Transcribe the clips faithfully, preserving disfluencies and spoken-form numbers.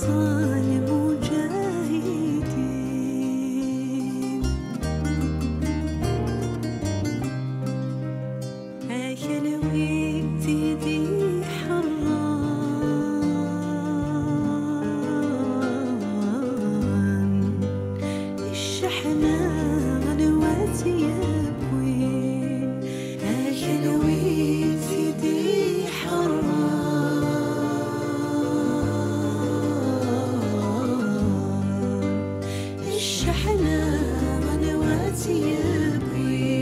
صال مجاهدين. أكل ويتي دي حران. الشحنة غلوات يبوين. أكل ويتي دي حران. الشحنة غنوات يبوي.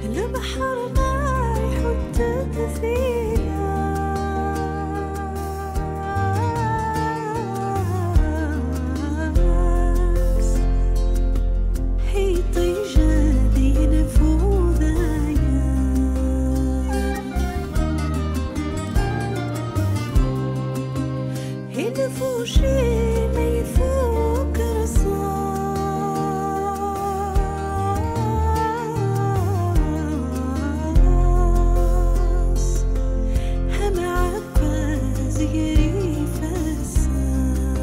البحر ما يحدد فينا. حيطي جادي نفوذايا. هي نفوشي ما يفوق رصاص. هم عباس يري فسان.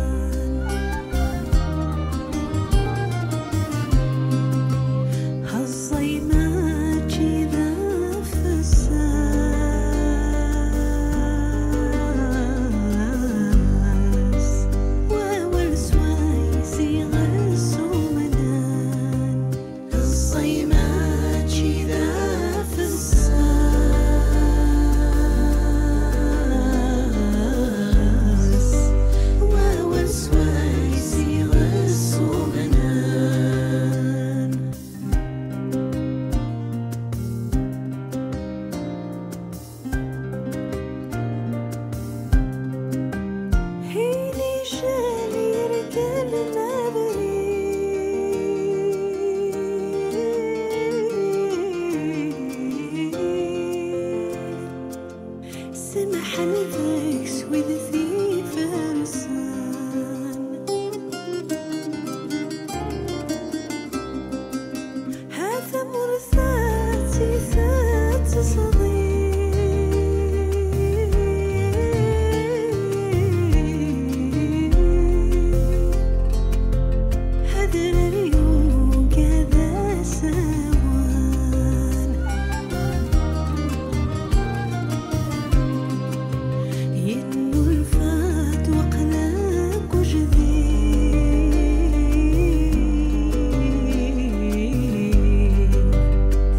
هالصيمة كذا فساس. وأول سويسي غسو منان. الصيمة كذا فساس. وأول سويسي غسو منان. هيني شالي رجال المبري. سمح لذاك سويد ذي فرسان. هذا مرثاتي ثات صديق. هذا اليوم كذا سوان. ينو الفات وقلق وجديد.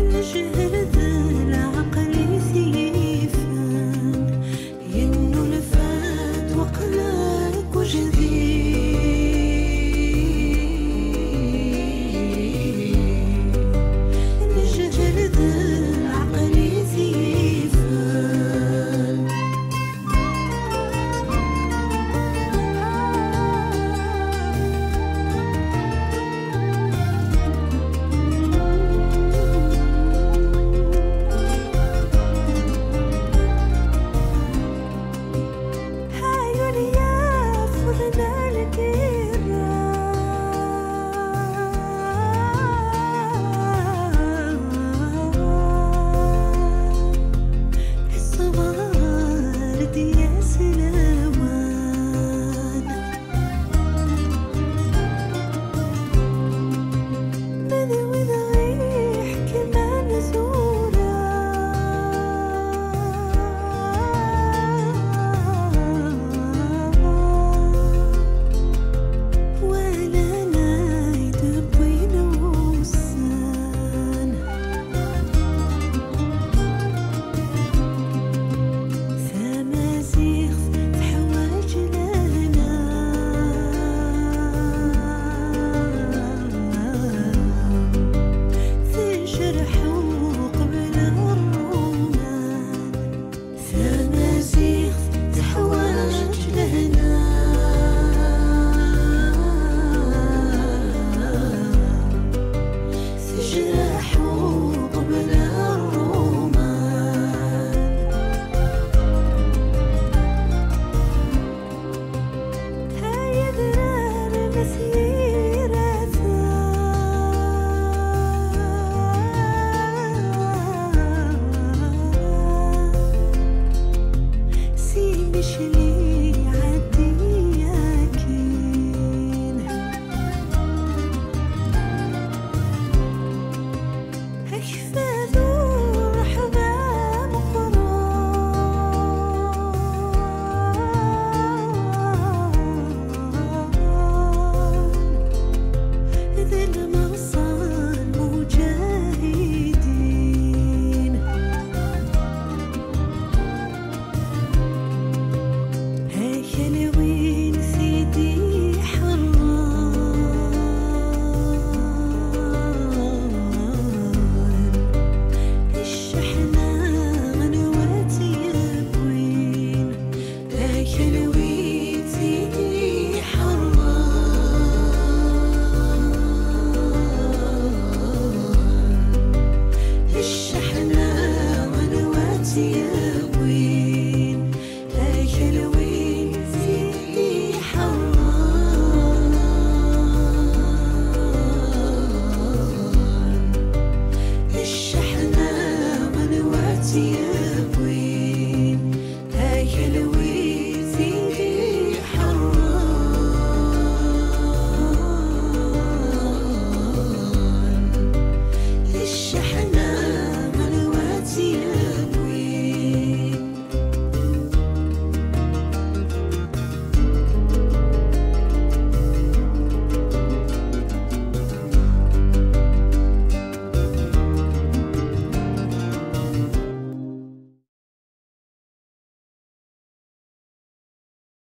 الجهل ذا العقل ثيفان. ينو الفات وقلق وجديد. الجهل ذا العقل ثيفان. هاي الياف وذنالك الصغار دياس الأوان. من وين غيح كمان زورا. Tiwwi.